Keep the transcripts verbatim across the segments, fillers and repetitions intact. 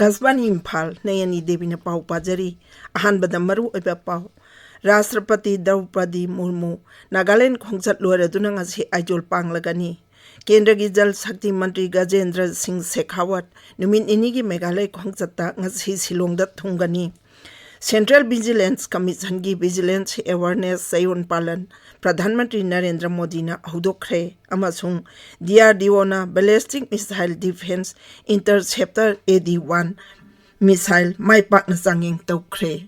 ꯑꯀꯥꯁꯕꯥꯅꯤ ꯏꯝꯐꯥꯜ, ꯅꯌꯅꯤ ꯗꯦꯕꯤꯅ ꯄꯥꯎ ꯄꯥꯖꯔꯤ꯫ ꯑꯍꯥꯟꯕꯗ ꯃꯔꯨ ꯑꯣꯏꯕ ꯄꯥꯎ꯫ ꯔꯥꯁꯇ꯭ꯔꯄꯇꯤ ꯗ꯭ꯔꯧꯄꯗꯤ ꯃꯨꯔꯃꯨ ꯅꯥꯒꯥꯂꯦꯟ ꯈꯣꯡꯆꯠ ꯂꯣꯏꯔꯗꯨꯅ ꯉꯁꯤ ꯑꯥꯏꯖꯣꯜ ꯄꯥꯡꯂꯒꯅꯤ꯫ ꯀꯦꯟꯗ꯭ꯔꯒꯤ ꯖꯜ ꯁꯛꯇꯤ ꯃꯟꯇ꯭ꯔꯤ ꯒꯖꯦꯟꯗ꯭ꯔ ꯁꯤꯡ ꯁꯦꯈꯥꯋꯠ ꯅꯨꯃꯤꯠ ꯅꯤꯅꯤꯒꯤ ꯃꯦꯘꯥꯂꯌ ꯈꯣꯡꯆꯠꯇ ꯉꯁꯤ ꯁꯤꯂꯣꯡꯗ ꯊꯨꯡꯒꯅꯤ꯫ Central Vigilance Commission ꯒꯤ Vigilance Awareness ꯆꯌꯣꯜ ꯄꯥꯂꯟ ꯄ꯭ꯔꯙꯥꯟ ꯃꯟꯇ꯭ꯔꯤ ꯅꯔꯦꯟꯗ꯭ꯔ ꯃꯣꯗꯤꯅ ꯍꯧꯗꯣꯛꯈ꯭ꯔꯦ ꯑꯃꯁꯨꯡ ꯗꯤ ꯑꯥꯔ ꯗꯤ ꯑꯣꯅ Ballistic Missile Defense Interceptor ꯑꯦ ꯗꯤ ꯋꯥꯟ missile ꯃꯥꯏ ꯄꯥꯛꯅ ꯆꯥꯡꯌꯦꯡ ꯇꯧꯈ꯭ꯔꯦ꯫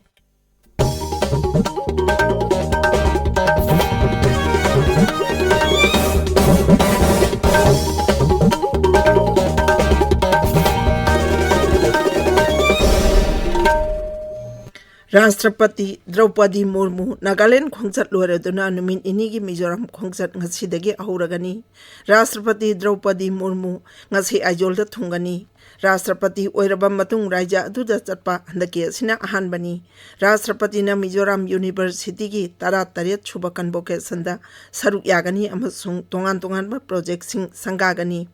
ꯔꯥꯁꯇ꯭ꯔꯄꯇꯤ ꯗ꯭ꯔꯧꯄꯗꯤ ꯃꯨꯔꯃꯨ ꯅꯥꯒꯥꯂꯦꯟ ꯈꯣꯡꯆꯠ ꯂꯣꯏꯔꯗꯨꯅ ꯅꯨꯃꯤꯠ ꯅꯤꯅꯤꯒꯤ ꯃꯤꯖꯣꯔꯥꯝ ꯈꯣꯡꯆꯠ ꯉꯁꯤꯗꯒꯤ ꯍꯧꯔꯒꯅꯤ꯫ ꯔꯥꯁꯇ꯭ꯔꯄꯇꯤ ꯗ꯭ꯔꯧꯄꯗꯤ ꯃꯨꯔꯃꯨ ꯉꯁꯤ ꯑꯥꯏꯖꯣꯜꯗ ꯊꯨꯡꯒꯅꯤ꯫ ꯔꯥꯁꯇ꯭ꯔꯄꯇꯤ ꯑꯣꯏꯔꯕ ꯃꯇꯨꯡ ꯔꯥꯏꯖ꯭ꯌ ꯑꯗꯨꯗ ꯆꯠꯄ ꯍꯟꯗꯛꯀꯤ ꯑꯁꯤꯅ ꯑꯍꯥꯟꯕꯅꯤ꯫ ꯔꯥꯁꯇ꯭ꯔꯄꯇꯤꯅ ꯃꯤꯖꯣꯔꯥꯝ ꯌꯨꯅꯤꯚꯔꯁꯤꯇꯤꯒꯤ ꯇꯔꯥꯇꯔꯦꯠ ꯁꯨꯕ convocation ꯗ ꯁꯔꯨꯛ ꯌꯥꯒꯅꯤ ꯑꯃꯁꯨꯡ ꯇꯣꯉꯥꯟ ꯇꯣꯉꯥꯟꯕ project ꯁꯤꯡ ꯁꯪꯒꯥꯒꯅꯤ꯫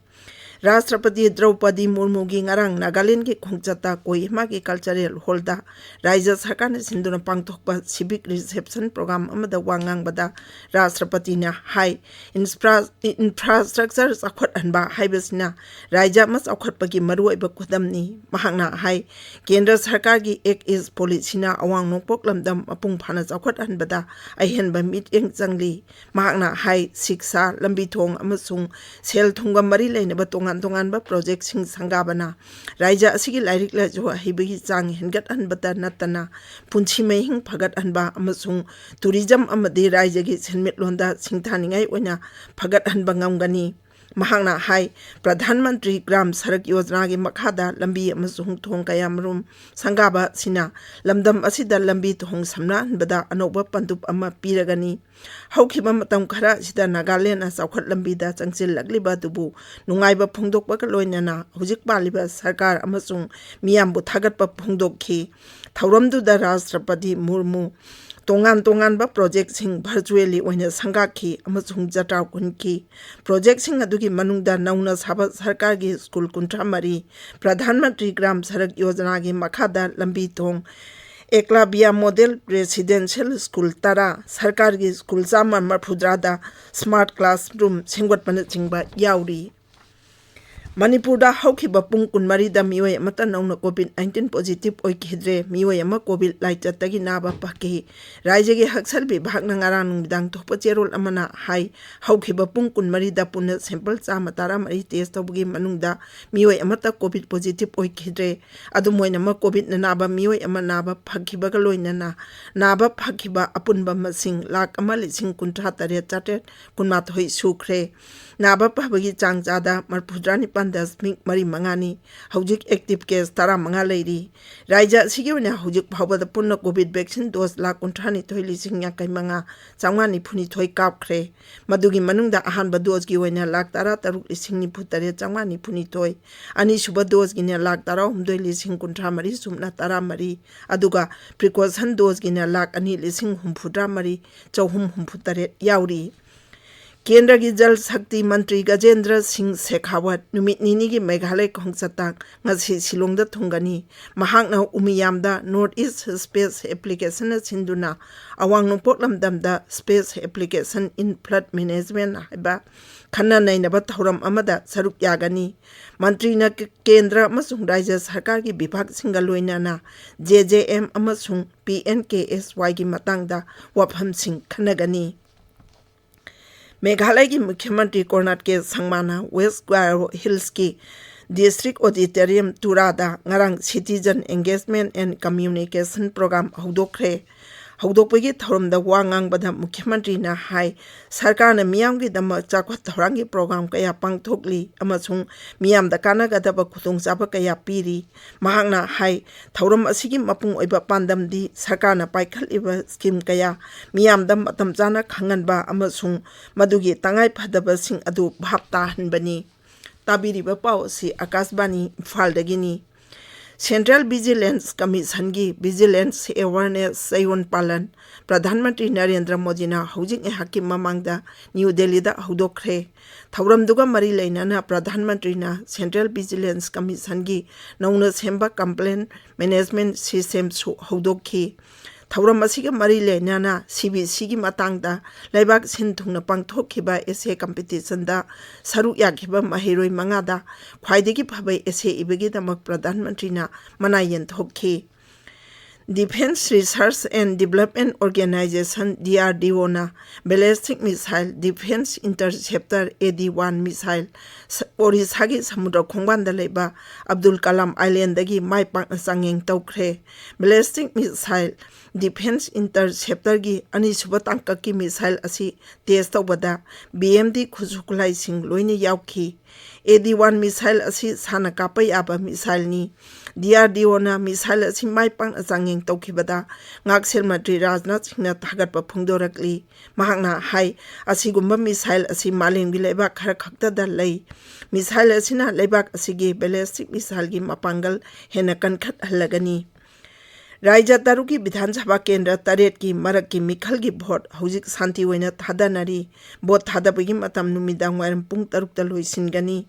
ꯔꯥꯁꯇ꯭ꯔꯄꯇꯤ ꯗ꯭ꯔꯧꯄꯗꯤ ꯃꯨꯔꯃꯨꯒꯤ ꯉꯔꯥꯡ ꯅꯥꯒꯥꯂꯦꯟꯒꯤ ꯈꯣꯡꯆꯠꯇ ꯀꯣꯍꯤꯃꯥꯒꯤ cultural hall ꯗ ꯔꯥꯏꯖ꯭ꯌ ꯁꯔꯀꯥꯔꯅ ꯁꯤꯟꯗꯨꯅ ꯄꯥꯡꯊꯣꯛꯄ civic reception program ꯑꯃꯗ ꯋꯥ ꯉꯥꯡꯕꯗ ꯔꯥꯁꯇ꯭ꯔꯄꯇꯤꯅ ꯍꯥꯏ, infra-, infrastructure ꯆꯥꯎꯈꯠꯍꯟꯕ ꯍꯥꯏꯕꯁꯤꯅ ꯔꯥꯏꯖ꯭ꯌ ꯑꯃ ꯆꯥꯎꯈꯠꯄꯒꯤ ꯃꯔꯨꯑꯣꯏꯕ ꯈꯨꯗꯝꯅꯤ꯫ ꯃꯍꯥꯛꯅ ꯍꯥꯏ, ꯀꯦꯟꯗ꯭ꯔ ꯁꯔꯀꯥꯔꯒꯤ Act East policy ꯅ ꯑꯋꯥꯡ ꯅꯣꯡꯄꯣꯛ ꯂꯝꯗꯝ ꯃꯄꯨꯡ ꯐꯥꯅ ꯆꯥꯎꯈꯠꯍꯟꯕꯗ ꯑꯍꯦꯟꯕ ꯃꯤꯠꯌꯦꯡ ꯆꯪꯂꯤ꯫ ꯃꯍꯥꯛꯅ ꯍꯥꯏ, ꯁꯤꯛꯁꯥ, ꯂꯝꯕꯤ ꯊꯣꯡ ꯑꯃꯁꯨꯡ ꯁꯦꯜ ꯊꯨꯝꯒ ꯃꯔꯤ ꯂꯩꯅꯕ ꯇꯣꯉꯥꯟ ꯇꯣꯉꯥꯟꯕ project ꯁꯤꯡ ꯁꯪꯒꯥꯕꯅ ꯔꯥꯏꯖ꯭ꯌ ꯑꯁꯤꯒꯤ ꯂꯥꯏꯔꯤꯛ ꯂꯥꯏꯁꯨ ꯍꯩꯕꯒꯤ ꯆꯥꯡ ꯍꯦꯟꯒꯠꯍꯟꯕꯇ ꯅꯠꯇꯅ ꯄꯨꯟꯁꯤ ꯃꯍꯤꯡ ꯐꯒꯠꯍꯟꯕ ꯑꯃꯁꯨꯡ tourism ꯑꯃꯗꯤ ꯔꯥꯏꯖ꯭ꯌꯒꯤ ꯁꯦꯟꯃꯤꯠꯂꯣꯟꯗ ꯁꯤꯡꯊꯥꯅꯤꯡꯉꯥꯏ ꯑꯣꯏꯅ ꯐꯒꯠꯍꯟꯕ ꯉꯝꯒꯅꯤ꯫ ꯃꯍꯥꯛꯅ ꯍꯥꯏ, ꯄ꯭ꯔꯙꯥꯟ ꯃꯟꯇ꯭ꯔꯤ ꯒ꯭ꯔꯥꯝ ꯁꯔꯛ ꯌꯣꯖꯅꯥꯒꯤ ꯃꯈꯥꯗ ꯂꯝꯕꯤ ꯑꯃꯁꯨꯡ ꯊꯣꯡ ꯀꯌꯥꯃꯔꯨꯝ ꯁꯪꯒꯥꯕ ꯑꯁꯤꯅ ꯂꯝꯗꯝ ꯑꯁꯤꯗ ꯂꯝꯕꯤ ꯊꯣꯡ ꯁꯝꯅꯍꯟꯕꯗ ꯑꯅꯧꯕ ꯄꯟꯗꯨꯞ ꯑꯃ ꯄꯤꯔꯒꯅꯤ꯫ ꯍꯧꯈꯤꯕ ꯃꯇꯝ ꯈꯔ ꯑꯁꯤꯗ ꯅꯥꯒꯥꯂꯦꯟꯗ ꯆꯥꯎꯈꯠ ꯂꯝꯕꯤꯗ ꯆꯪꯁꯤꯜꯂꯛꯂꯤꯕ ꯑꯗꯨꯕꯨ ꯅꯨꯡꯉꯥꯏꯕ ꯐꯣꯡꯗꯣꯛꯄꯒ ꯂꯣꯏꯅꯅ ꯍꯧꯖꯤꯛ ꯄꯥꯜꯂꯤꯕ ꯁꯔꯀꯥꯔ ꯑꯃꯁꯨꯡ ꯃꯤꯌꯥꯝꯕꯨ ꯊꯥꯒꯠꯄ ꯐꯣꯡꯗꯣꯛꯈꯤ꯫ ꯊꯧꯔꯝꯗꯨꯗ ꯔꯥꯁꯇ꯭ꯔꯄꯇꯤ ꯃꯨꯔꯃꯨ ꯇꯣꯉꯥꯟ ꯇꯣꯉꯥꯟꯕ ꯄ꯭ꯔꯣꯖꯦꯛꯁꯤꯡ ꯚꯔꯆꯨꯑꯦꯜꯂꯤ ꯑꯣꯏꯅ ꯁꯪꯒꯥꯈꯤ ꯑꯃꯁꯨꯡ ꯖꯇ꯭ꯔꯥꯎ ꯍꯨꯟꯈꯤ꯫ ꯄ꯭ꯔꯣꯖꯦꯛꯁꯤꯡ ꯑꯗꯨꯒꯤ ꯃꯅꯨꯡꯗ ꯅꯧꯅ ꯁꯥꯕ ꯁꯔꯀꯥꯔꯒꯤ ꯁ꯭ꯀꯨꯜ ꯀꯨꯟꯊ꯭ꯔꯥ ꯃꯔꯤ, ꯄ꯭ꯔꯙꯥꯟ ꯃꯟꯇ꯭ꯔꯤ ꯒ꯭ꯔꯥꯝ ꯁꯔꯛ ꯌꯣꯖꯅꯥꯒꯤ ꯃꯈꯥꯗ ꯂꯝꯕꯤ ꯊꯣꯡ, ꯑꯦꯀꯂꯕꯤꯌꯥ ꯃꯣꯗꯦꯜ ꯔꯦꯁꯤꯗꯦꯟꯁꯤꯌꯦꯜ ꯁ꯭ꯀꯨꯜ ꯇꯔꯥ, ꯁꯔꯀꯥꯔꯒꯤ ꯁ꯭ꯀꯨꯜ ꯆꯥꯝꯃ ꯃꯔꯐꯨꯇꯔꯥꯗ ꯁ꯭ꯃꯥꯔꯠ ꯀ꯭ꯂꯥꯁꯔꯨꯝ ꯁꯦꯝꯒꯠꯄꯅꯆꯤꯡꯕ ꯌꯥꯎꯔꯤ꯫ ꯃꯅꯤꯄꯨꯔꯗ ꯍꯧꯈꯤꯕ ꯄꯨꯡ ꯀꯨꯟꯃꯔꯤꯗ ꯃꯤꯑꯣꯏ ꯑꯃꯠꯇ ꯅꯧꯅ ꯀꯣꯚꯤꯗ ꯅꯥꯏꯟꯇꯤꯟ ꯄꯣꯖꯤꯇꯤꯚ ꯑꯣꯏꯈꯤꯗ꯭ꯔꯦ꯫ ꯃꯤꯑꯣꯏ ꯑꯃ ꯀꯣꯚꯤꯗ ꯂꯥꯏꯆꯠꯇꯒꯤ ꯅꯥꯕ ꯐꯈꯤ꯫ ꯔꯥꯏꯖ꯭ꯌꯒꯤ ꯍꯛꯁꯦꯜ ꯕꯤꯚꯥꯒꯅ ꯉꯔꯥꯡ ꯅꯨꯃꯤꯗꯥꯡ ꯊꯣꯛꯄ ꯆꯦꯔꯣꯜ ꯑꯃꯅ ꯍꯥꯏ, ꯍꯧꯈꯤꯕ ꯄꯨꯡ ꯀꯨꯟꯃꯔꯤꯗ ꯄꯨꯟꯅ ꯁꯦꯝꯄꯜ ꯆꯥꯝꯃ ꯇꯔꯥꯃꯔꯤ ꯇꯦꯁ ꯇꯧꯕꯒꯤ ꯃꯅꯨꯡꯗ ꯃꯤꯑꯣꯏ ꯑꯃꯠꯇ ꯀꯣꯚꯤꯗ ꯄꯣꯖꯤꯇꯤꯚ ꯑꯣꯏꯈꯤꯗ꯭ꯔꯦ꯫ ꯑꯗꯨꯝ ꯑꯣꯏꯅꯃꯛ, ꯀꯣꯚꯤꯗꯅ ꯅꯥꯕ ꯃꯤꯑꯣꯏ ꯑꯃ ꯅꯥꯕ ꯐꯈꯤꯕꯒ ꯂꯣꯏꯅꯅ ꯅꯥꯕ ꯐꯈꯤꯕ ꯑꯄꯨꯟꯕ ꯃꯁꯤꯡ ꯂꯥꯈ ꯑꯃ ꯂꯤꯁꯤꯡ ꯀꯨꯟꯊ꯭ꯔꯥ ꯇꯔꯦꯠ ꯆꯥꯇ꯭ꯔꯦꯠ ꯀꯨꯟꯃꯥꯊꯣꯏ ꯁꯨꯈ꯭ꯔꯦ꯫ ꯅꯥꯕ ꯐꯕꯒꯤ ꯆꯥꯡ ꯆꯥꯗ ꯃꯔꯐꯨꯇꯔꯥ ꯅꯤꯄꯥꯟ ꯗꯁꯃꯤꯛ ꯃꯔꯤ ꯃꯉꯥꯅꯤ꯫ ꯍꯧꯖꯤꯛ ꯑꯦꯛꯇꯤꯚ ꯀꯦꯁ ꯇꯔꯥꯃꯉꯥ ꯂꯩꯔꯤ꯫ ꯔꯥꯏꯖ꯭ꯌ ꯑꯁꯤꯒꯤ ꯑꯣꯏꯅ ꯍꯧꯖꯤꯛ ꯐꯥꯎꯕꯗ ꯄꯨꯟꯅ ꯀꯣꯚꯤꯗ ꯚꯦꯛꯁꯤꯟ ꯗꯣꯁ ꯂꯥꯈ ꯀꯨꯟꯊ꯭ꯔꯥ ꯅꯤꯊꯣꯏ ꯂꯤꯁꯤꯡ ꯌꯥꯡꯈꯩ ꯃꯉꯥ ꯆꯥꯝꯃꯉꯥ ꯅꯤꯐꯨ ꯅꯤꯊꯣꯏ ꯀꯥꯞꯈ꯭ꯔꯦ꯫ ꯃꯗꯨꯒꯤ ꯃꯅꯨꯡꯗ ꯑꯍꯥꯟꯕ ꯗꯣꯁꯀꯤ ꯑꯣꯏꯅ ꯂꯥꯈ ꯇꯔꯥ ꯇꯔꯨꯛ ꯂꯤꯁꯤꯡ ꯅꯤꯐꯨ ꯇꯔꯦꯠ ꯆꯥꯝꯃꯉꯥ ꯅꯤꯐꯨ ꯅꯤꯊꯣꯏ, ꯑꯅꯤꯁꯨꯕ ꯗꯣꯁꯀꯤꯅ ꯂꯥꯈ ꯇꯔꯥꯍꯨꯝꯗꯣꯏ ꯂꯤꯁꯤꯡ ꯀꯨꯟꯊ꯭ꯔꯥ ꯃꯔꯤ ꯁꯨꯞꯅ ꯇꯔꯥꯃꯔꯤ, ꯑꯗꯨꯒ ꯄ꯭ꯔꯤꯀꯣꯁꯟ ꯗꯣꯁꯀꯤꯅ ꯂꯥꯈ ꯑꯅꯤ ꯂꯤꯁꯤꯡ ꯍꯨꯝꯐꯨꯇꯔꯥ ꯃꯔꯤ ꯆꯍꯨꯝ ꯍꯨꯝꯐꯨ ꯇꯔꯦꯠ ꯌꯥꯎꯔꯤ꯫ ꯀꯦꯟꯗ꯭ꯔꯒꯤ ꯖꯜ ꯁꯛꯇꯤ ꯃꯟꯇ꯭ꯔꯤ ꯒꯖꯦꯟꯗ꯭ꯔ ꯁꯤꯡ ꯁꯦꯈꯥꯋꯠ ꯅꯨꯃꯤꯠ ꯅꯤꯅꯤꯒꯤ ꯃꯦꯘꯥꯂꯌ ꯈꯣꯡꯆꯠꯇ ꯉꯁꯤ ꯁꯤꯂꯣꯡꯗ ꯊꯨꯡꯒꯅꯤ꯫ ꯃꯍꯥꯛꯅ ꯎꯃꯤꯌꯥꯝꯗ ꯅꯣꯔꯠ ꯏꯁ ꯁ꯭ꯄꯦꯁ ꯑꯦꯄ꯭ꯂꯤꯀꯦꯁꯟꯅ ꯁꯤꯟꯗꯨꯅ ꯑꯋꯥꯡ ꯅꯣꯡꯄꯣꯛ ꯂꯝꯗꯝꯗ ꯁ꯭ꯄꯦꯁ ꯑꯦꯄ꯭ꯂꯤꯀꯦꯁꯟ ꯏꯟ ꯐ꯭ꯂꯗ ꯃꯦꯅꯦꯖꯃꯦꯟ ꯍꯥꯏꯕ ꯈꯟꯅ ꯅꯩꯅꯕ ꯊꯧꯔꯝ ꯑꯃꯗ ꯁꯔꯨꯛ ꯌꯥꯒꯅꯤ꯫ ꯃꯟꯇ꯭ꯔꯤꯅ ꯀ-, ꯀꯦꯟꯗ꯭ꯔ ꯑꯃꯁꯨꯡ ꯔꯥꯖ꯭ꯌ ꯁꯔꯀꯥꯔꯒꯤ ꯕꯤꯚꯥꯒꯁꯤꯡꯒ ꯂꯣꯏꯅꯅ ꯖꯦ ꯖꯦ ꯑꯦꯝ ꯑꯃꯁꯨꯡ ꯄꯤ ꯑꯦꯟ ꯀꯦ ꯑꯦꯁ ꯋꯥꯏꯒꯤ ꯃꯇꯥꯡꯗ ꯋꯥꯐꯝꯁꯤꯡ ꯈꯟꯅꯒꯅꯤ꯫ ꯃꯦꯘꯥꯂꯌꯒꯤ ꯃꯨꯈ꯭ꯌ ꯃꯟꯇ꯭ꯔꯤ ꯀꯣꯅꯔꯥꯗ ꯀꯦ ꯁꯪꯃꯥꯅ ꯋꯦꯁ ꯒꯥꯔꯣ ꯍꯤꯜꯁꯀꯤ ꯗꯤꯁꯇ꯭ꯔꯤꯛ ꯑꯣꯗꯤꯇꯣꯔꯤꯌꯝ ꯇꯨꯔꯥꯗ ꯉꯔꯥꯡ Citizen Engagement and Communication Program ꯍꯧꯗꯣꯛꯈ꯭ꯔꯦ꯫ ꯍꯧꯗꯣꯛꯄꯒꯤ ꯊꯧꯔꯝꯗ ꯋꯥ ꯉꯥꯡꯕꯗ ꯃꯨꯈ꯭ꯌ ꯃꯟꯇ꯭ꯔꯤꯅ ꯍꯥꯏ, ꯁꯔꯀꯥꯔꯅ ꯃꯤꯌꯥꯝꯒꯤꯗꯃꯛ ꯆꯥꯎꯈꯠ ꯊꯧꯔꯥꯡꯒꯤ ꯄ꯭ꯔꯣꯒ꯭ꯔꯥꯝ ꯀꯌꯥ ꯄꯥꯡꯊꯣꯛꯂꯤ ꯑꯃꯁꯨꯡ ꯃꯤꯌꯥꯝꯗ ꯀꯥꯟꯅꯒꯗꯕ ꯈꯨꯗꯣꯡꯆꯥꯕ ꯀꯌꯥ ꯄꯤꯔꯤ꯫ ꯃꯍꯥꯛꯅ ꯍꯥꯏ, ꯊꯧꯔꯝ ꯑꯁꯤꯒꯤ ꯃꯄꯨꯡ ꯑꯣꯏꯕ ꯄꯥꯟꯗꯝꯗꯤ ꯁꯔꯀꯥꯔꯅ ꯄꯥꯏꯈꯠꯂꯤꯕ ꯁ꯭ꯀꯤꯝ ꯀꯌꯥ ꯃꯤꯌꯥꯝꯗ ꯃꯇꯝ ꯆꯥꯅ ꯈꯪꯍꯟꯕ ꯑꯃꯁꯨꯡ ꯃꯗꯨꯒꯤ ꯇꯉꯥꯏ ꯐꯗꯕꯁꯤꯡ ꯑꯗꯨ ꯚꯥꯞ ꯇꯥꯍꯟꯕꯅꯤ꯫ ꯇꯥꯕꯤꯔꯤꯕ ꯄꯥꯎ ꯑꯁꯤ ꯑꯀꯥꯁꯕꯥꯅꯤ ꯏꯝꯐꯥꯜꯗꯒꯤꯅꯤ꯫ Central Vigilance Commissionꯒꯤ Vigilance Awareness ꯆꯌꯣꯜ ꯄꯥꯂꯟ ꯄ꯭ꯔꯙꯥꯟ ꯃꯟꯇ꯭ꯔꯤ ꯅꯔꯦꯟꯗ꯭ꯔ ꯃꯣꯗꯤꯅ ꯍꯧꯖꯤꯛ ꯉꯥꯏꯍꯥꯛꯀꯤ ꯃꯃꯥꯡꯗ ꯅ꯭ꯌꯨ ꯗꯦꯜꯂꯤꯗ ꯍꯧꯗꯣꯛꯈ꯭ꯔꯦ꯫ ꯊꯧꯔꯝꯗꯨꯒ ꯃꯔꯤ ꯂꯩꯅꯅ ꯄ꯭ꯔꯙꯥꯟ ꯃꯟꯇ꯭ꯔꯤꯅ Central Vigilance Commissionꯒꯤ ꯅꯧꯅ ꯁꯦꯝꯕ Complaint Management Systemꯁꯨ ꯍꯧꯗꯣꯛꯈꯤ꯫ ꯊꯧꯔꯝ ꯑꯁꯤꯒ ꯃꯔꯤ ꯂꯩꯅꯅ CVCꯒꯤ ꯃꯇꯥꯡꯗ ꯂꯩꯕꯥꯛ ꯁꯤꯟ ꯊꯨꯡꯅ ꯄꯥꯡꯊꯣꯛꯈꯤꯕ essay competitionꯗ ꯁꯔꯨꯛ ꯌꯥꯈꯤꯕ ꯃꯍꯩꯔꯣꯏ ꯃꯉꯥꯗ ꯈ꯭ꯋꯥꯏꯗꯒꯤ ꯐꯕ essay ꯏꯕꯒꯤꯗꯃꯛ ꯄ꯭ꯔꯙꯥꯟ ꯃꯟꯇ꯭ꯔꯤꯅ ꯃꯅꯥ ꯌꯦꯟꯊꯣꯛꯈꯤ꯫ Defence Research and Development Organisation, DRDOꯅ ballistic missile defence interceptor AD one missile ꯁ-, ꯑꯣꯔꯤꯁꯥꯒꯤ ꯁꯃꯨꯗ꯭ꯔ ꯈꯣꯡꯕꯥꯟꯗ ꯂꯩꯕ ꯑꯕꯗꯨꯜ ꯀꯂꯥꯝ Islandꯗꯒꯤ ꯃꯥꯏ ꯄꯥꯛꯅ ꯆꯥꯡꯌꯦꯡ ꯇꯧꯈ꯭ꯔꯦ꯫ Ballistic missile defence interceptorꯒꯤ ꯑꯅꯤꯁꯨꯕ ꯇꯥꯡꯀꯛꯀꯤ missile ꯑꯁꯤ test ꯇꯧꯕꯗ BMD ꯈꯨꯠꯁꯨ ꯈꯨꯠꯂꯥꯏꯁꯤꯡ ꯂꯣꯏꯅ ꯌꯥꯎꯈꯤ꯫ AD one missile ꯑꯁꯤ ꯁꯥꯟꯅ ꯀꯥꯞꯄ ꯌꯥꯕ missileꯅꯤ꯫ DRDOꯅ missile ꯑꯁꯤ ꯃꯥꯏ ꯄꯥꯛꯅ ꯆꯥꯡꯌꯦꯡ ꯇꯧꯈꯤꯕꯗ ꯉꯥꯛꯁꯦꯜ ꯃꯟꯇ꯭ꯔꯤ ꯔꯥꯖꯅꯥꯊ ꯁꯤꯡꯅ ꯊꯥꯒꯠꯄ ꯐꯣꯡꯗꯣꯔꯛꯂꯤ꯫ ꯃꯍꯥꯛꯅ ꯍꯥꯏ, ꯑꯁꯤꯒꯨꯝꯕ missile ꯑꯁꯤ ꯃꯥꯂꯦꯝꯒꯤ ꯂꯩꯕꯥꯛ ꯈꯔ ꯈꯛꯇꯗ ꯂꯩ꯫ Missile ꯑꯁꯤꯅ ꯂꯩꯕꯥꯛ ꯑꯁꯤꯒꯤ ballistic missileꯒꯤ ꯃꯄꯥꯡꯒꯜ ꯍꯦꯟꯅ ꯀꯟꯈꯠꯍꯜꯂꯒꯅꯤ꯫ ꯔꯥꯖ꯭ꯌ ꯇꯔꯨꯛꯀꯤ ꯕꯤꯙꯥꯟ ꯁꯚꯥ ꯀꯦꯟꯗ꯭ꯔ ꯇꯔꯦꯠꯀꯤ ꯃꯔꯛꯀꯤ ꯃꯤꯈꯜꯒꯤ vote ꯍꯧꯖꯤꯛ ꯁꯥꯟꯇꯤ ꯑꯣꯏꯅ ꯊꯥꯗꯅꯔꯤ꯫ Vote ꯊꯥꯗꯕꯒꯤ ꯃꯇꯝ ꯅꯨꯃꯤꯗꯥꯡ ꯋꯥꯏꯔꯝ ꯄꯨꯡ ꯇꯔꯨꯛꯇ ꯂꯣꯏꯁꯤꯟꯒꯅꯤ꯫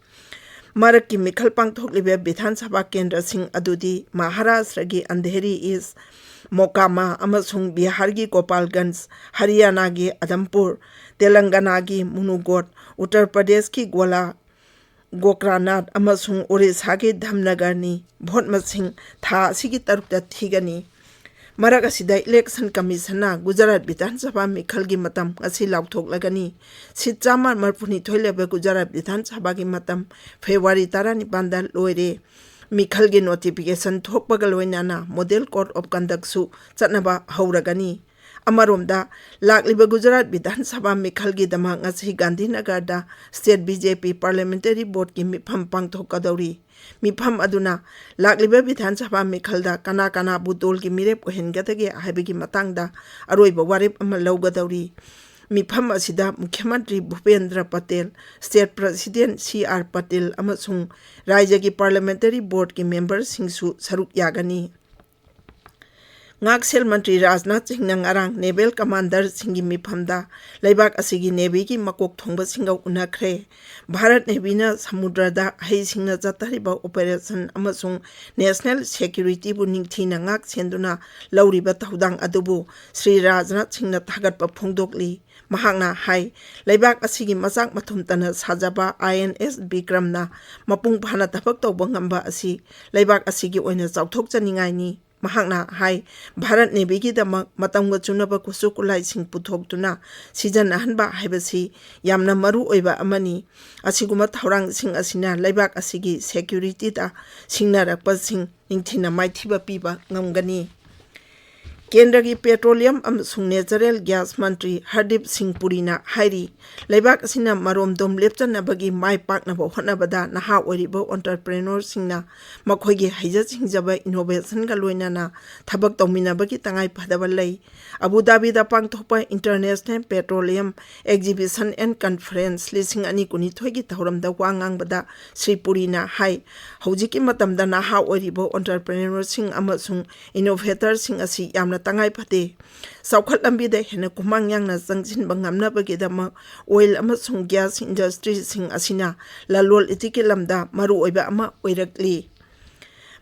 ꯃꯔꯛꯀꯤ ꯃꯤꯈꯜ ꯄꯥꯡꯊꯣꯛꯂꯤꯕ ꯕꯤꯙꯥꯟ ꯁꯚꯥ ꯀꯦꯟꯗ꯭ꯔꯁꯤꯡ ꯑꯗꯨꯗꯤ ꯃꯍꯥꯔꯥꯁꯇ꯭ꯔꯒꯤ ꯑꯟꯙꯦꯔꯤ ꯏꯁ, ꯃꯣꯀꯥꯃꯥ ꯑꯃꯁꯨꯡ ꯕꯤꯍꯥꯔꯒꯤ ꯒꯣꯄꯥꯜꯒꯟꯖ, ꯍꯔꯤꯌꯥꯅꯥꯒꯤ ꯑꯗꯝꯄꯨꯔ, ꯇꯦꯂꯪꯒꯅꯥꯒꯤ ꯃꯨꯅꯨꯒꯣꯠ, ꯎꯠꯇꯔ ꯄ꯭ꯔꯗꯦꯁꯀꯤ ꯒꯣꯂꯥ, ꯒꯣꯀ꯭ꯔꯥꯅꯥꯠ ꯑꯃꯁꯨꯡ ꯑꯣꯔꯤꯁꯥꯒꯤ ꯙꯝꯅꯒꯔꯅꯤ꯫ Vote ꯃꯁꯤꯡ ꯊꯥ ꯑꯁꯤꯒꯤ ꯇꯔꯨꯛꯇ ꯊꯤꯒꯅꯤ꯫ ꯃꯔꯛ ꯑꯁꯤꯗ Election Commissionꯅ ꯒꯨꯖꯔꯥꯠ ꯕꯤꯙꯥꯟ ꯁꯚꯥ ꯃꯤꯈꯜꯒꯤ ꯃꯇꯝ ꯉꯁꯤ ꯂꯥꯎꯊꯣꯛꯂꯒꯅꯤ꯫ Seat ꯆꯥꯝꯃ ꯃꯔꯤꯐꯨꯅꯤꯊꯣꯏ ꯂꯩꯕ ꯒꯨꯖꯔꯥꯠ ꯕꯤꯙꯥꯟ ꯁꯚꯥꯒꯤ ꯃꯇꯝ February ꯇꯔꯥꯅꯤꯄꯥꯟꯗ ꯂꯣꯏꯔꯦ꯫ ꯃꯤꯈꯜꯒꯤ notification ꯊꯣꯛꯄꯒ ꯂꯣꯏꯅꯅ Model Code of Conductꯁꯨ ꯆꯠꯅꯕ ꯍꯧꯔꯒꯅꯤ꯫ ꯑꯃꯔꯣꯝꯗ, ꯂꯥꯛꯂꯤꯕ ꯒꯨꯖꯔꯥꯠ ꯕꯤꯙꯥꯟ ꯁꯚꯥ ꯃꯤꯈꯜꯒꯤꯗꯃꯛ ꯉꯁꯤ ꯒꯥꯟꯙꯤꯅꯒꯔꯗ State BJP Parliamentary Boardꯀꯤ ꯃꯤꯐꯝ ꯄꯥꯡꯊꯣꯛꯀꯗꯧꯔꯤ꯫ ꯃꯤꯐꯝ ꯑꯗꯨꯅ ꯂꯥꯛꯂꯤꯕ ꯕꯤꯙꯥꯟ ꯁꯚꯥ ꯃꯤꯈꯜꯗ ꯀꯅꯥ ꯀꯅꯥꯕꯨ ꯗꯣꯜꯒꯤ ꯃꯤꯔꯦꯞ ꯑꯣꯏꯍꯟꯒꯗꯒꯦ ꯍꯥꯏꯕꯒꯤ ꯃꯇꯥꯡꯗ ꯑꯔꯣꯏꯕ ꯋꯥꯔꯦꯞ ꯑꯃ ꯂꯧꯒꯗꯧꯔꯤ꯫ ꯃꯤꯐꯝ ꯑꯁꯤꯗ ꯃꯨꯈ꯭ꯌ ꯃꯟꯇ꯭ꯔꯤ Bhupendra Patel, state president C R Patil ꯑꯃꯁꯨꯡ ꯔꯥꯏꯖ꯭ꯌꯒꯤ ꯄꯥꯔꯂꯤꯌꯥꯃꯦꯟꯇꯔꯤ ꯕꯣꯔꯗꯀꯤ ꯃꯦꯝꯕꯔꯁꯤꯡꯁꯨ ꯁꯔꯨꯛ ꯌꯥꯒꯅꯤ꯫ ꯉꯥꯛꯁꯦꯜ ꯃꯟꯇ꯭ꯔꯤ ꯔꯥꯖꯅꯥꯊ ꯁꯤꯡꯅ ꯉꯔꯥꯡ ꯅꯦꯚꯦꯜ ꯀꯃꯥꯟꯗꯔꯁꯤꯡꯒꯤ ꯃꯤꯐꯝꯗ ꯂꯩꯕꯥꯛ ꯑꯁꯤꯒꯤ ꯅꯦꯚꯤꯒꯤ ꯃꯀꯣꯛ ꯊꯣꯡꯕꯁꯤꯡꯒ ꯎꯅꯈ꯭ꯔꯦ꯫ ꯚꯥꯔꯠ ꯅꯦꯚꯤꯅ ꯁꯃꯨꯗ꯭ꯔꯗ ꯍꯩꯁꯤꯡꯅ ꯆꯠꯊꯔꯤꯕ ꯑꯣꯄꯔꯦꯁꯟ ꯑꯃꯁꯨꯡ ꯅꯦꯁꯅꯦꯜ ꯁꯦꯀ꯭ꯌꯨꯔꯤꯇꯤꯕꯨ ꯅꯤꯡꯊꯤꯅ ꯉꯥꯛ ꯁꯦꯟꯗꯨꯅ ꯂꯧꯔꯤꯕ ꯊꯧꯗꯥꯡ ꯑꯗꯨꯕꯨ ꯁ꯭ꯔꯤ ꯔꯥꯖꯅꯥꯊ ꯁꯤꯡꯅ ꯊꯥꯒꯠꯄ ꯐꯣꯡꯗꯣꯛꯂꯤ꯫ ꯃꯍꯥꯛꯅ ꯍꯥꯏ, ꯂꯩꯕꯥꯛ ꯑꯁꯤꯒꯤ ꯃꯆꯥꯛ ꯃꯊꯨꯝꯇꯅ ꯁꯥꯖꯕ ꯑꯥꯏ ꯑꯦꯟ ꯑꯦꯁ ꯕꯤꯀ꯭ꯔꯝꯅ ꯃꯄꯨꯡ ꯐꯥꯅ ꯊꯕꯛ ꯇꯧꯕ ꯉꯝꯕ ꯑꯁꯤ ꯂꯩꯕꯥꯛ ꯑꯁꯤꯒꯤ ꯑꯣꯏꯅ ꯆꯥꯎꯊꯣꯛꯆꯅꯤꯡꯉꯥꯏꯅꯤ꯫ ꯃꯍꯥꯛꯅ ꯍꯥꯏ, ꯚꯥꯔꯠ ꯅꯦꯚꯤꯒꯤꯗꯃꯛ ꯃꯇꯝꯒ ꯆꯨꯅꯕ ꯈꯨꯠꯁꯨ ꯈꯨꯠꯂꯥꯏꯁꯤꯡ ꯄꯨꯊꯣꯛꯇꯨꯅ ꯁꯤꯖꯤꯟꯅꯍꯟꯕ ꯍꯥꯏꯕꯁꯤ ꯌꯥꯝꯅ ꯃꯔꯨ ꯑꯣꯏꯕ ꯑꯃꯅꯤ꯫ ꯑꯁꯤꯒꯨꯝꯕ ꯊꯧꯔꯥꯡꯁꯤꯡ ꯑꯁꯤꯅ ꯂꯩꯕꯥꯛ ꯑꯁꯤꯒꯤ ꯁꯦꯀ꯭ꯌꯨꯔꯤꯇꯤꯗ ꯁꯤꯡꯅꯔꯛꯄꯁꯤꯡ ꯅꯤꯡꯊꯤꯅ ꯃꯥꯏꯊꯤꯕ ꯄꯤꯕ ꯉꯝꯒꯅꯤ꯫ ꯀꯦꯟꯗ꯭ꯔꯒꯤ ꯄꯦꯇ꯭ꯔꯣꯂꯤꯌꯝ ꯑꯃꯁꯨꯡ ꯅꯦꯆꯔꯦꯜ ꯒ꯭ꯌꯥꯁ ꯃꯟꯇ꯭ꯔꯤ ꯍꯔꯗꯤꯞ ꯁꯤꯡ ꯄꯨꯔꯤꯅ ꯍꯥꯏꯔꯤ, ꯂꯩꯕꯥꯛ ꯑꯁꯤꯅ ꯃꯔꯣꯝꯗꯣꯝ ꯂꯦꯞꯆꯅꯕꯒꯤ ꯃꯥꯏ ꯄꯥꯛꯅꯕ ꯍꯣꯠꯅꯕꯗ ꯅꯍꯥ ꯑꯣꯏꯔꯤꯕ ꯑꯣꯟꯇꯔꯄ꯭ꯔꯦꯅꯔꯁꯤꯡꯅ ꯃꯈꯣꯏꯒꯤ ꯍꯩꯖ ꯁꯤꯡꯖꯕ ꯏꯅꯣꯚꯦꯁꯟꯒ ꯂꯣꯏꯅꯅ ꯊꯕꯛ ꯇꯧꯃꯤꯟꯅꯕꯒꯤ ꯇꯉꯥꯏ ꯐꯗꯕ ꯂꯩ꯫ ꯑꯕꯨ ꯙꯥꯕꯤꯗ ꯄꯥꯡꯊꯣꯛꯄ international petroleum exhibition and conference ꯂꯤꯁꯤꯡ ꯑꯅꯤ ꯀꯨꯟꯅꯤꯊꯣꯏꯒꯤ ꯊꯧꯔꯝꯗ ꯋꯥ ꯉꯥꯡꯕꯗ ꯁ꯭ꯔꯤ ꯄꯨꯔꯤꯅ ꯍꯥꯏ, ꯍꯧꯖꯤꯛꯀꯤ ꯃꯇꯝꯗ ꯅꯍꯥ ꯑꯣꯏꯔꯤꯕ ꯑꯣꯟꯇꯔꯄ꯭ꯔꯦꯅꯔꯁꯤꯡ ꯑꯃꯁꯨꯡ ꯏꯅꯣꯚꯦꯇꯔꯁꯤꯡ ꯑꯁꯤ ꯌꯥꯝꯅ ꯇꯉꯥꯏ ꯐꯗꯦ꯫ ꯆꯥꯎꯈꯠ ꯂꯝꯕꯤꯗ ꯍꯦꯟꯅ ꯈꯨꯃꯥꯡ ꯌꯥꯡꯅ ꯆꯪꯁꯤꯟꯕ ꯉꯝꯅꯕꯒꯤꯗꯃꯛ ꯑꯣꯏꯜ ꯑꯃꯁꯨꯡ ꯒ꯭ꯌꯥꯁ ꯏꯟꯗꯁꯇ꯭ꯔꯤꯁꯤꯡ ꯑꯁꯤꯅ ꯂꯂꯣꯟ ꯏꯇꯤꯛꯀꯤ ꯂꯝꯗ ꯃꯔꯨꯑꯣꯏꯕ ꯑꯃ ꯑꯣꯏꯔꯛꯂꯤ꯫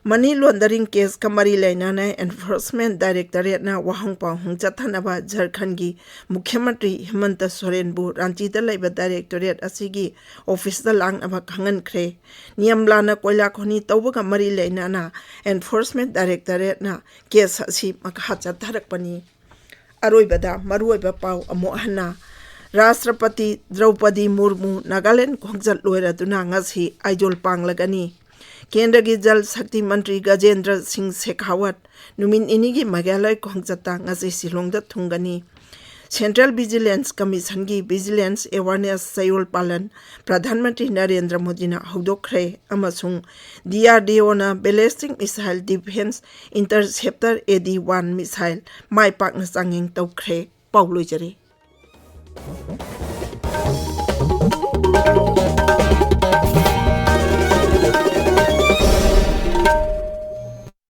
ꯃꯅꯤ ꯂꯣꯟꯗꯔꯤꯡ ꯀꯦꯁꯀ ꯃꯔꯤ ꯂꯩꯅꯅ ꯑꯦꯟꯐꯣꯔꯁꯃꯦꯟ ꯗꯥꯏꯔꯦꯛꯇꯣꯔꯦꯠꯅ ꯋꯥꯍꯪ ꯄꯥꯎꯍꯪ ꯆꯠꯊꯅꯕ ꯖꯔꯈꯟꯒꯤ ꯃꯨꯈ꯭ꯌ ꯃꯟꯇ꯭ꯔꯤ ꯍꯤꯃꯟꯇ ꯁꯣꯔꯦꯟꯕꯨ ꯔꯥꯟꯆꯤꯗ ꯂꯩꯕ ꯗꯥꯏꯔꯦꯛꯇꯣꯔꯦꯠ ꯑꯁꯤꯒꯤ ꯑꯣꯐꯤꯁꯇ ꯂꯥꯛꯅꯕ ꯈꯪꯍꯟꯈ꯭ꯔꯦ꯫ ꯅꯤꯌꯝꯂꯥꯅ ꯀꯣꯏꯂꯥ ꯈꯣꯅꯤ ꯇꯧꯕꯒ ꯃꯔꯤ ꯂꯩꯅꯅ ꯑꯦꯟꯐꯣꯔꯁꯃꯦꯟ ꯗꯥꯏꯔꯦꯛꯇꯣꯔꯦꯠꯅ ꯀꯦꯁ ꯑꯁꯤ ꯃꯈꯥ ꯆꯠꯊꯔꯛꯄꯅꯤ꯫ ꯑꯔꯣꯏꯕꯗ ꯃꯔꯨꯑꯣꯏꯕ ꯄꯥꯎ ꯑꯃꯨꯛ ꯍꯟꯅ꯫ ꯔꯥꯁꯇ꯭ꯔꯄꯇꯤ ꯗ꯭ꯔꯧꯄꯗꯤ ꯃꯨꯔꯃꯨ ꯅꯥꯒꯥꯂꯦꯟ ꯈꯣꯡꯆꯠ ꯂꯣꯏꯔꯗꯨꯅ ꯉꯁꯤ ꯑꯥꯏꯖꯣꯜ ꯄꯥꯡꯂꯒꯅꯤ꯫ ꯀꯦꯟꯗ꯭ꯔꯒꯤ ꯖꯜ ꯁꯛꯇꯤ ꯃꯟꯇ꯭ꯔꯤ ꯒꯖꯦꯟꯗ꯭ꯔ ꯁꯤꯡ ꯁꯦꯈꯥꯋꯠ ꯅꯨꯃꯤꯠ ꯅꯤꯅꯤꯒꯤ ꯃꯦꯘꯥꯂꯌ ꯈꯣꯡꯆꯠꯇ ꯉꯁꯤ ꯁꯤꯂꯣꯡꯗ ꯊꯨꯡꯒꯅꯤ꯫ ꯁꯦꯟꯇ꯭ꯔꯦꯜ ꯚꯤꯖꯤꯂꯦꯟꯁ ꯀꯃꯤꯁꯟꯒꯤ ꯚꯤꯖꯤꯂꯦꯟꯁ ꯑꯦꯋꯥꯔꯅꯦꯁ ꯆꯌꯣꯜ ꯄꯥꯂꯟ ꯄ꯭ꯔꯙꯥꯟ ꯃꯟꯇ꯭ꯔꯤ ꯅꯔꯦꯟꯗ꯭ꯔ ꯃꯣꯗꯤꯅ ꯍꯧꯗꯣꯛꯈ꯭ꯔꯦ ꯑꯃꯁꯨꯡ ꯗꯤ ꯑꯥꯔ ꯗꯤ ꯑꯣꯅ ꯕꯦꯂꯦꯁꯇꯤꯛ ꯃꯤꯁꯥꯏꯜ ꯗꯤꯐꯦꯟꯁ ꯏꯟꯇꯔꯁꯦꯞꯇꯔ ꯑꯦ ꯗꯤ ꯋꯥꯟ ꯃꯤꯁꯥꯏꯜ ꯃꯥꯏ ꯄꯥꯛꯅ ꯆꯥꯡꯌꯦꯡ ꯇꯧꯈ꯭ꯔꯦ꯫ ꯄꯥꯎ ꯂꯣꯏꯖꯔꯦ꯫